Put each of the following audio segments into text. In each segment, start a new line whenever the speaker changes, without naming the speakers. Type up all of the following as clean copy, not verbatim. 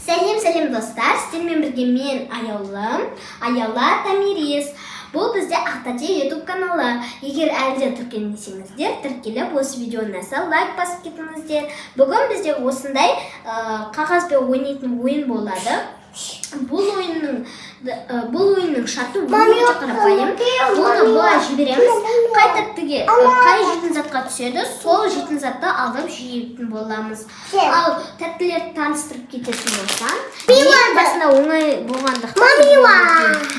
Сәлем, сәлем, достар! Сіздермен бірге мен, Аяулым, Аяла Тамирис. Бұл бізде Ақтәте YouTube каналы. Егер әлі де тіркелмесеңіздер, тіркеліп, осы видеоны лайк басып кетіңіздер. Бүгін бізде осындай қағазбен ойнайтын ойын болады. Бұл ойынның шарты өте қарапайым. Бұны былай жібереміз. Қай тәттіге, қай жейтін затқа түседі, сол жейтін затты алып жейтін боламыз. Ал тәттілерді таныстырып кететін болсам, ең басында оңай болғандықтан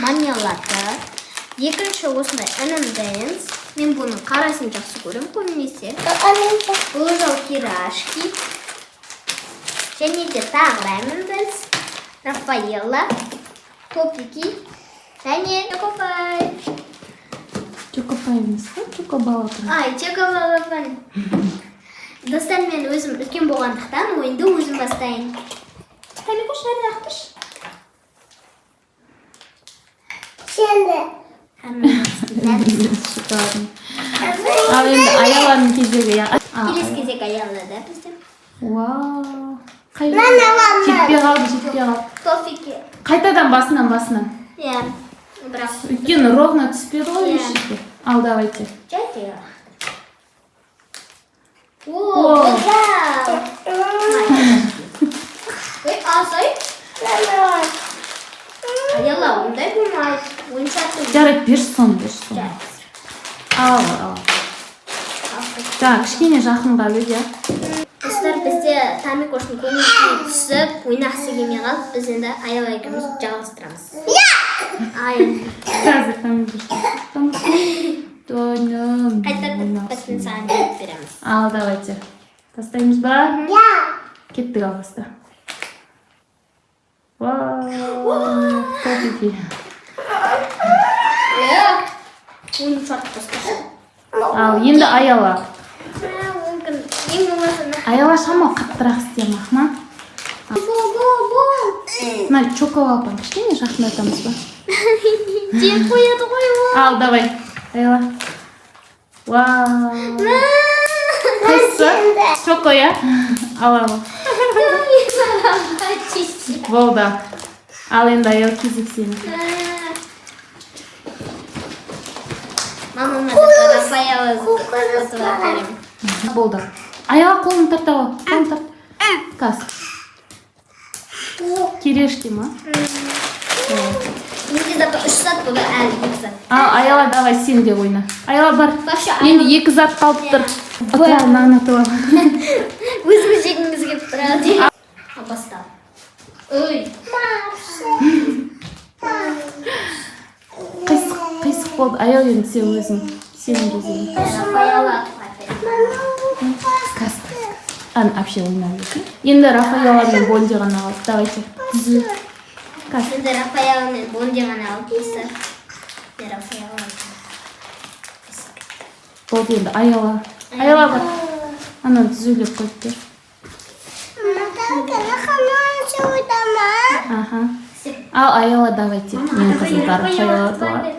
мармелады. Екінші осындай M&M's. Мен бұның қарасын жақсы көремін көбінесе. Бұл жол кирашки. Және де тағы да M&M's, Рафаэлла, Топики және Чокопай.
Чокопай емес па, Чокобалапан.
Ай, Чокобалапан. Достар, мен өзім үлкен болғандықтан ойынды өзім бастайын. Тамикош, әрі лақтыршы.
Şimdi.
Шоколадный. Ал енді Аяланың кезегі, иә.
Келесі кезек Аялада бізде.
Вау, қай
Мен аламын.
Жетпей қалды, жетпей қалды.
Тофики.
Қайтадан басынан, басынан.
Иә. Бірақ
Өйткені ровно түспеді ғой
Иә.
еш жерге. Ал, давайте.
Жай. О,
О.
болды. Ой, алсай. Аяла, ондай болмайды. Ойыншақты.
Жарайды, берші соны, берші соны. Ал, ал. Так, кішкене жақынға бер, иә.
Достар, бізде Тамикоштың көңіл күйі түсіп, ойнағысы келмей қалды. Біз енді Аяла екеуміз жалғастырамыз. Ай,
Қазір там
қайта бітін саған беріп береміз.
Ал, давайте, тастаймыз ба?
Я.
Кеттік, ал, баста. Вау, топики.
Иә. Ойыншақты тасташы.
Ал енді Аяла.
Мүмкін ең болмаса
Аяла, шамал қаттырақ істе, махма.
Бо, бо, бо.
Мына Чоколапан кішкене жақындатамыз ба?
Жеп қояды ғой ол.
Ал, давай, Аяла. Вау, қайсысы? Чоко, иә. Ал, ал, болды. Ал енді, Аяла, кезек сенің.
Мамама да Рафаэла ұтып беремін.
Болды, Аяла, қолын тарта ғой, қолын тарт. Қазір кирешки ма?
Менде зато үш зат болды, әлі екі зат.
Ал, Аяла, давай, сен де ойна. Аяла, бар.
Вообще,
Енді екі зат қалып тұр. Ұтып ал, мынаны ұтып ал.
Өзіміз жегіміз келіп тұрады. Ал, баста. Ой.
Қисық, қисық болды. Аял, енді сен өзің, сенің кезегің.
Рафаэла.
Қазір ана вообще ойнап жүрсің. Енді Рафаэла мен Бонди ғана қалды. Давайте, түзу қазір.
Енді Рафаэла мен Бонди ғана алып, достар. Рафаэла.
Болды, енді Аяла. Аяла, бар, ананы түзулеп қойып бер. Аха, ал, Аяла, давайте. Менің қызым да Рафаэла ұтып алады.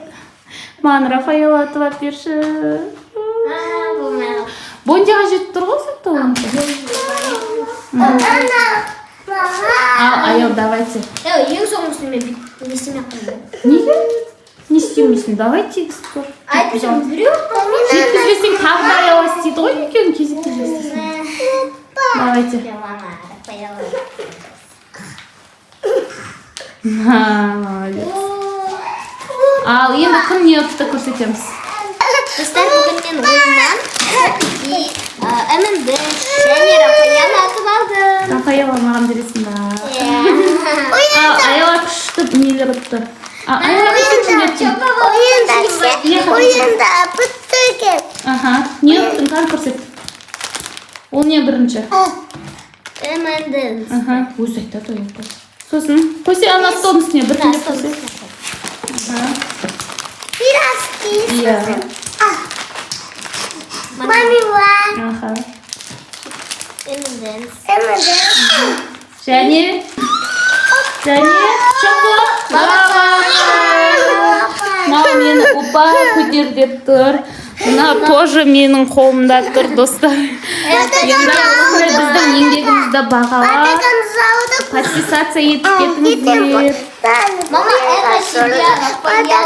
Маған Рафаэла ұтып алып берші.
Болмай қалды.
Бондиға жетіп тұр ғой зато онікі. Ал, Аял, давайте.
Ей, ең соңғысын мен бүйтіп не істемей ақ қояйын.
Неге не істемейсің? Давай, тегіс көр.
Айтпасам, біреу.
Жеткізбесең, тағы да Аяла істейді ғой, екеуің кезектеп істейсің. Давайте.
Мама, Рафаэла.
Ха, молодец. Ал енді кім не ұтты, көрсетеміз.
Достар, бүгін мен ойыннан Топики, M&M's және Рафаэла ұтып алдым.
Рафаэла маған бересің ба?
Иә.
Ал, Аяла күшті нелер ұтты. Ал, Аяла, көрсетші, не ұттың?
Oyunda bitti.
Аха, не ұттың, кәне, көрсет. Ол не бірінші?
M&M's.
Аха, өзі айтады ғой. Қой, сосын қойсай ана столдың үстіне, біртіндеп қойсай. Аха.
Biraz
Иә.
Mami var.
Аха.
M&M's.
Evet.
Және шоко. Мынау мені опа көтер деп тұр. Мына тоже менің қолымда тұр, достар. Енді осындай біздің еңбегімізді бағалап, подписаться етіп кетіңіздер.
Мама, это тебе, Рафаэла.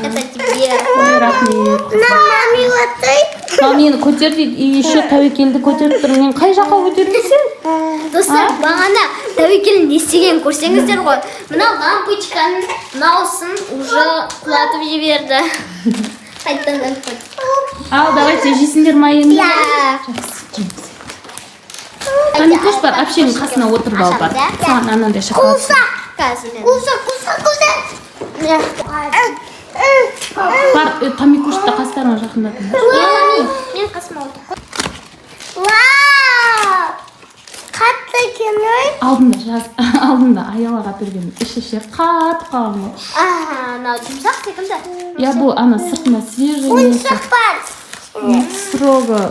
Это тебе.
Ой, рахмет. Мынау мені көтер дейді, и еще Тәуекелді көтеріп тұр. Мен қай жаққа көтермесем?
Достар, бағана Тәуекелдің не істегенін көрсеңіздер ғой. Мына лампочканың мынаусын уже құлатып жіберді. Қайтадан іліп қойды.
Ал, давайте, жейсіңдер ма енді?
Иә.
Жақсы, жейміз. Тамикош, бар, әпшенің қасына отырып ал, бар. Саған анандай шоколад.
Қазір мен.
Бар, Тамикошты қастарыңа жақындатыңдар.
Мен қасыма отырып қой.
Қатты екен ой.
Алдында жаз, алдында Аялаға берген іші ше қатып қалған ғой.
А, мынау жұмсақ секілді.
Иә, бұл ана сыртында свежий несі.
Ойыншық бар.
Срогы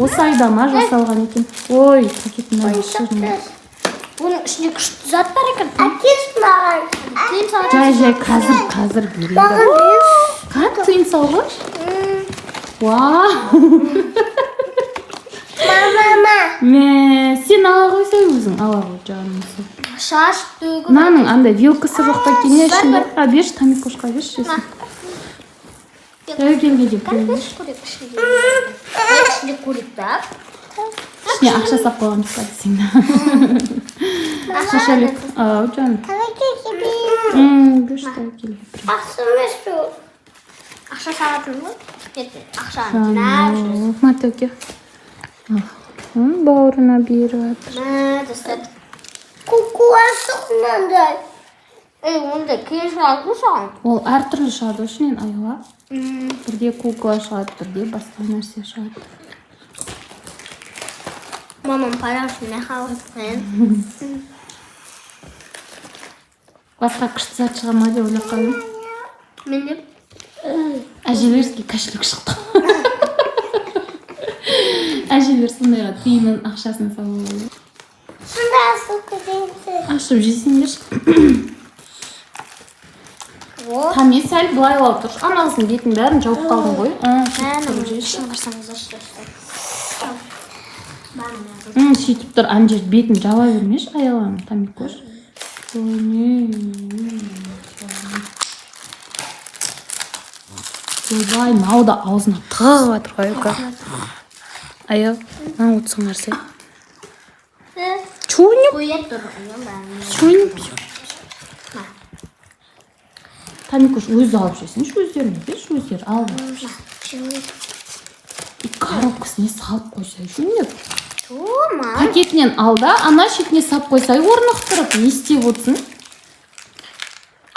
осы айда ма жасалған екен. Ой, пакеттің бәрі шырын.
Бұның ішінде күшті зат бар екен.
Әкеш маған.
Тыйым салады.
Жай, жай, қазір, қазір береді.
Маған берші.
Қане, тыйым салғыш. Вау.
Мама.
Мә, сен ала қойсай, өзің ала ғой, жаным сол.
Шаш төгіп.
Мынаның андай вилкасы жоқ па екен, не ішінде? А, берші, Тамикошқа берші, жесін. Тәуекелге де біреу берші.
Көрейік ішінде. Ішінде көрейік та.
Ішіне ақша салып қойған па десең. Шашалек. Ау, жаным.
Тәуекелге бер.
Берші Тәуекелге біреу.
Ақша емес бұл.
Ақша салатын ғой. Ертең ақшаны жинап жүресің.
Ма, Тәуке. Ал, бауырына беріп жатыр.
Мә, достар.
Кукуасы мынандай.
Ей, онда кейін шығады ғой саған.
Ол әртүрлі шығады ғой ішінен, Аяла. Бірде кукла шығады, бірде басқа нәрсе шығады.
Мамам подарок не қойған.
Басқа күшті зат шыға ма деп ойлап қалдым.
Мен де.
Әжелерский кошелек шықты. Әжелер сондайға тиынын, ақшасын салып алады.
Сонда асыл көземсіз.
Ашып жесеңдерші.
О,
Тами, сәл былай алып тұршы. Ана қыздың бетін бәрін жауып қалдың ғой. А, сөйтіп
мә,
тұрып жеші.
ішін қарасаңыздаршы, достар.
Сөйтіп тұр, ана жер бетін жаба бермеші, Аяланың, Тамикош. Ой, не. Ойбай, мынау да аузына тығып жатыр ғой, Аюка. Аю, мына отырсың қарасай. Чуни,
Қоя тұр.
чуни. Тамикош, өзі алып жесінші, өздеріне берші, өздері алып алып жесін. И коробкасіне салып қойсай, жөндеп.
Тома.
Пакетінен ал да, ана шетіне салып қойсай, орнықтырып, не істеп отырсың?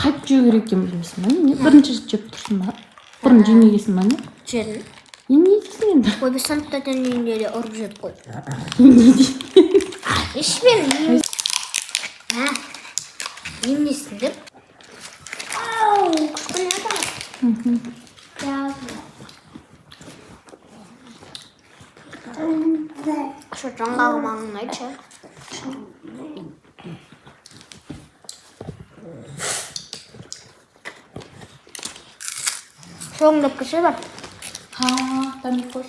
Қайтып жеу керек екенін білмейсің ба, не? Бірінші рет жеп тұрсың ба? Бұрын жемегенсің ба, не?
Жерін.
Енді не дейсің енді?
Ой, біз сыныптан үйінде де ұрып жедік қой.
Не дейсің?
Ішпен. Мә. Емнесін деп. Ау, күшті не адам. Ошо жаңғағы маған ұнайды ше. Соңындап кірсе бар.
Ха, Тамикош.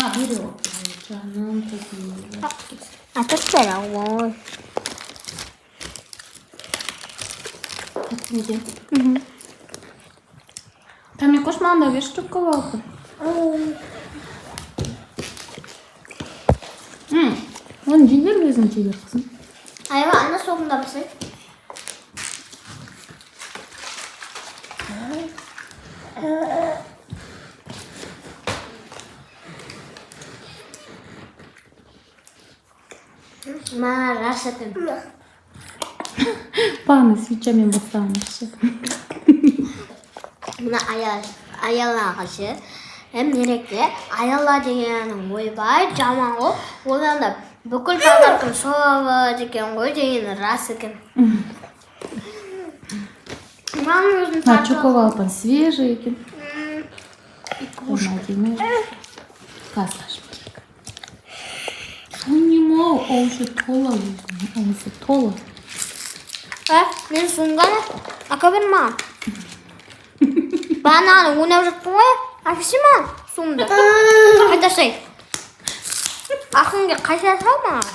А, бері отыр. Жаным, қызым.
А тут ой.
Тәтті екен. Тамикош, маған да берші шоколадты. Оны жей бер, өзің жей бер, қызым.
Айва, ана соғында басай. Мә, рас екен.
Бағана свечамен бастаған ше.
Мына Аялаға ше. Мереке, Аяла дегенің, ойбай, жаман ғой. Одан да бүкіл подарканы сол алады екен ғой деген рас екен. Маған өзім
А, чоковалпан свежий екен. Әдемі. Қазір ашып көрейік. Ау, аузы тола өзінің, аузы тола.
Ә, мен суымғаны ака бер маған. Бағана ойнап жаттың ғой. Әкеші ма? Суымды. Қайта шай. Ақынға қайта сал маған.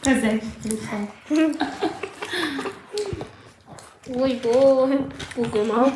Қазір.
Ойбой, көкем ау.